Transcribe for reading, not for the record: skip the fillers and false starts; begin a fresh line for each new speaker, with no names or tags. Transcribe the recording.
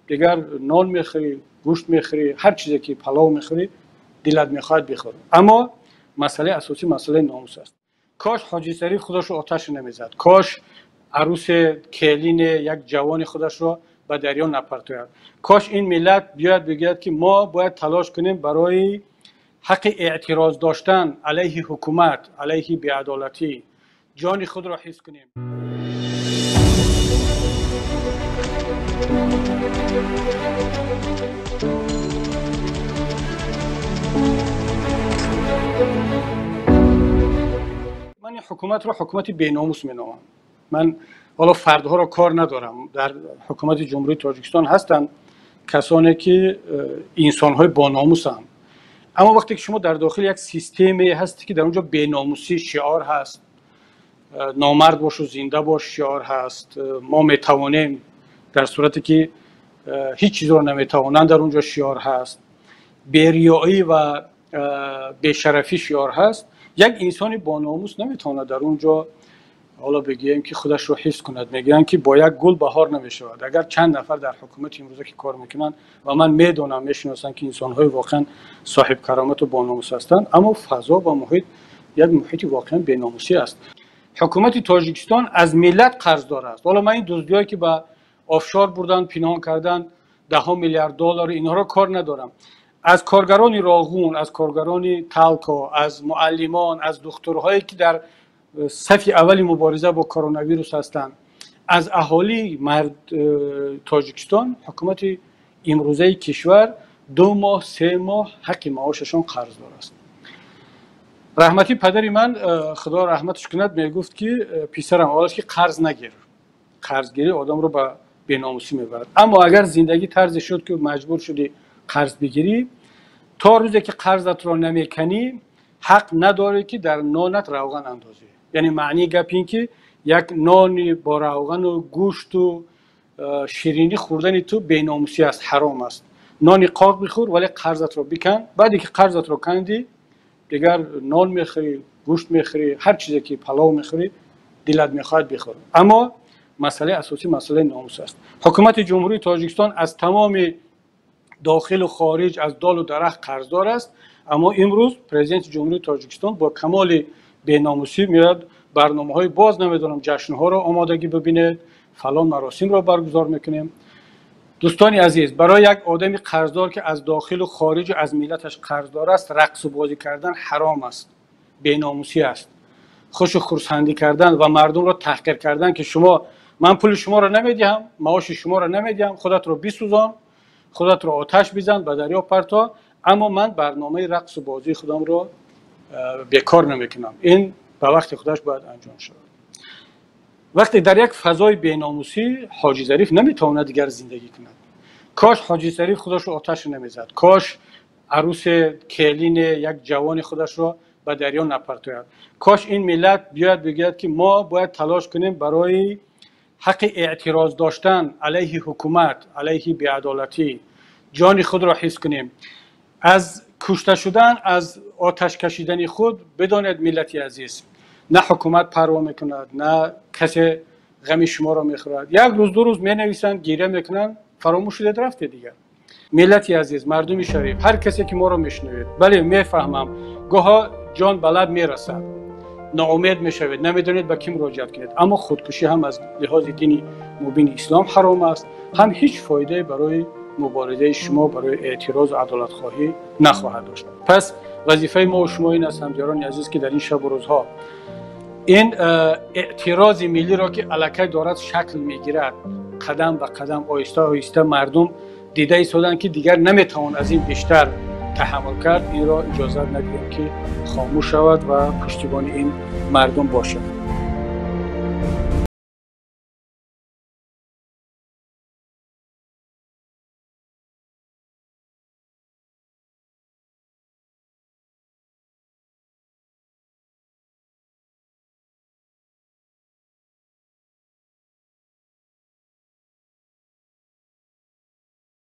дигар нон мехӯрӣ, гӯшт мехӯрӣ, ҳар чизе ки палов мехӯрӣ, дилат мехоҳад бихӯр. Аммо масъалаи асосӣ масъалаи номус аст. Кош Ҳоҷи Зариф худашро оташ намезад. Кош арӯси келин як ҷавони худашро ба дарё напартояд. Кош ин миллат биёяд бигӯяд, ки мо бояд талош кунем барои ҳаққи эътироз доштан алайҳи ҳукумат, алайҳи беадолатӣ, ҷони худро ҳифз кунем. Ман ин ҳукуматро ҳукумати беномус меномам. Ман ҳоло фардҳоро кор надорам. Дар ҳукумати Ҷумҳурии Тоҷикистон ҳастанд касоне ки инсонҳои бономусанд. Аммо вақте ки шумо дар дохили як системе ҳастед, ки дар он ҷо беномусӣ шиор ҳаст, номард бошу зинда бош шиор ҳаст, мо метавонем дар сурате ки ҳеҷ чизро наметавонанд дар он ҷо шиор ҳаст, бериёӣ ва бешарафӣ шиор ҳаст, як инсони бономус наметавонад дар он ҷо ҳоло бигӯем ки худашро ҳифз кунад. Мегӯянд ки бо як гул баҳор намешавад. Агар чанд нафар дар ҳукумати имрӯза ки кор мекунанд ва ман медонам, мешиносам ки инсонҳои воқеан соҳибкаромату бономус ҳастанд, аммо фазо ва муҳит як муҳити воқеан беномусӣ аст. Ҳукумати Тоҷикистон аз миллат қарздор аст. Ҳоло ман ин дуздиҳое ки ба офшор бурдан, пинҳон кардан даҳҳо миллиард доллар, инҳоро кор надорам. Аз коргарони Роғун, аз коргарони Талко, аз муаллимон, аз духтурҳое ки дар сафи аввали мубориза бо коронавирус ҳастанд, аз аҳолии Тоҷикистон ҳукумати имрӯзаи кишвар 2 моҳ, 3 моҳ ҳаққи маошашон қарздор аст. Раҳмати падари ман, Худо раҳматаш кунад, мегуфт ки писарам, аввалаш ки қарз нагир. Қарзгирӣ одамро ба беномусӣ мебарад. Аммо агар зиндагӣ тарзе шуд ки маҷбур шудӣ қарз бигирӣ, то рӯзе ки қарзатро намеканӣ, ҳақ надорӣ ки дар нонат равған андозӣ. Яъне маънии гап ин ки як нони бо равғану гӯшту ширинӣ хӯрдани ту беномусӣ аст, ҳаром аст. Нони қоқ бихӯр, вале қарзатро бикан. Баъде ки қарзатро кандӣ, дигар нон мехӯрӣ, гӯшт мехӯрӣ, ҳар чизе ки палов мехӯрӣ, дилат мехоҳад бихӯр. Аммо масъалаи асосӣ масъалаи номус аст. Ҳукумати Ҷумҳурии Тоҷикистон аз тамоми дохилу хориҷ, аз долу дарахт қарздор аст. Аммо имрӯз президенти Ҷумҳурии Тоҷикистон бо камоли беномусӣ меояд барномаҳои боз намедонам ҷашнҳоро омодагӣ бибинед, фалон маросимро баргузор мекунем. Дӯстони азиз, барои як одами қарздор ки аз дохилу хориҷу аз миллаташ қарздор аст, рақсу бозӣ кардан ҳаром аст, беномусӣ аст. Хушу хурсандӣ кардан ва мардумро таҳқир кардан ки шумо, ман пули шуморо намедиҳам, маоши шуморо намедиҳам, худатро бисӯзон, худатро оташ бизан, ба дарё парто, аммо ман барномаи рақсу бозии худамро бекор намекунам. Ин ба вақти худаш бояд анҷом шавад. Вақте дар як фазои беномусӣ Ҳоҷи Зариф наметавонад дигар зиндагӣ кунад. Кош Ҳоҷи Зариф худашро оташ намезад. Кош арӯси келин як ҷавони худашро ба дарё напартояд. Кош ин миллат биёяд бигӯяд ки мо бояд талош кунем барои ҳаққи эътироз доштан алайҳи ҳукумат, алайҳи беадолатӣ, ҷони худро ҳифз кунем. Аз кушта шудан, аз оташ кашидани худ бидонед миллати азиз, на ҳукумат парво мекунад, на касе ғами шуморо мехӯрад. Як рӯз, 2 рӯз менависанд, гиря мекунанд, фаромӯш шудед, рафте дигар. Миллати азиз, мардуми шариф, ҳар касе ки моро мешунавед, бале мефаҳмам, гоҳо ҷон ба лаб мерасад, ноумед мешавед, намедонед ба кӣ муроҷиат кунед, аммо худкушӣ ҳам аз лиҳози дини мубини ислом ҳаром аст, ҳам ҳеҷ фоидае барои муборизаи шумо, барои эътирозу адолатхоҳӣ нахоҳад дошт. Пас вазифаи мо ва шумо ин аст, ҳамдиёрони азиз, ки дар ин шабу рӯзҳо ин эътирози миллиро ки аллакай дорад шакл мегирад, қадам ба қадам, оҳиста оҳиста мардум дида истоданд ки дигар наметавон аз ин бештар таҳаммул кард, инро иҷозат надиҳем ки хомӯш шавад ва пуштибони ин мардум бошад.